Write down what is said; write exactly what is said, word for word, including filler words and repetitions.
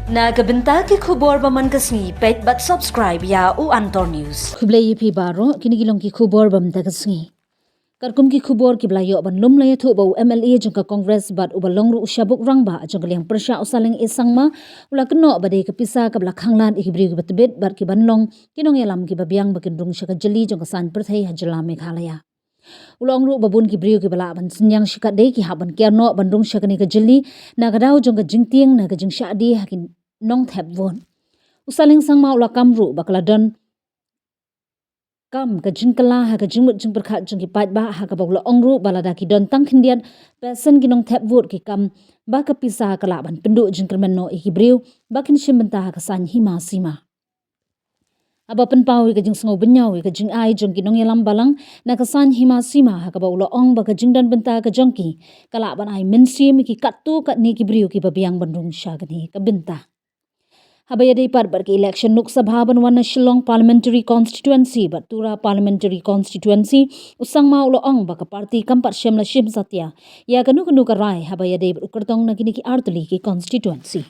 Na ka bynta ki khubor ba man ka sngi, peit bad subscribe ïa U Antor News. Khublei ïa phi baroh, kine ki long ki khubor ba man ka sngi. Katkum ki khubor kiba la ïoh ban lum, la ïathuh ba u M L A jong ka Congress bad uba long ruh u shabuk rangbah jong ka liang pyrshah u Saleng A Sangma u la kynnoh ba dei ka pisa kaba la khanglad ïa ki briew kiba tbit bad ki ban long ki nongïalam kiba biang ba kin rung sha ka jylli jong ka saiñ pyrthei ha jylla Meghalaya. U la ong ruh ba bun ki briew kiba lah ban synñiang shikatdei ki hap ban kiar noh ban rung sha kane ka jylli na ka daw jong ka jingtieng na ka jingshahdi ha ki nongthep vote. U Saleng Sangma u la kam ruh ba ka la don kam ka jingkylla ha ka jingmut jingpyrkhat jong ki paidbah, ha kaba u la ong ruh ba lada ki don tang khyndiat percent ki nongthep vote ki kam, ba ka pisa ka lah ban pynduh jingkyrmen noh ïa ki briew ba kin shim bynta ha ka saiñ hima sima. Haba pynpaw ïa ka jingsngew bynñiaw ïa ka jingai jong ki nongïalam balang na ka saiñ hima sima, ha kaba u la ong ba ka jingdon bynta ka jong ki ka lah ban ai mynsiem ïa ki katto katne ki briew kiba biang ban rung sha kane ka bynta. Haba ïadei pat bad ka election Lok Sabha ban wan na Shillong Parliamentary Constituency bad Tura Parliamentary Constituency, u Sangma u la ong ba ka party kam pat shym la shim satia ïa kano kano ka rai haba ïadei bad u kyrtong na kine ki artylli ki constituency.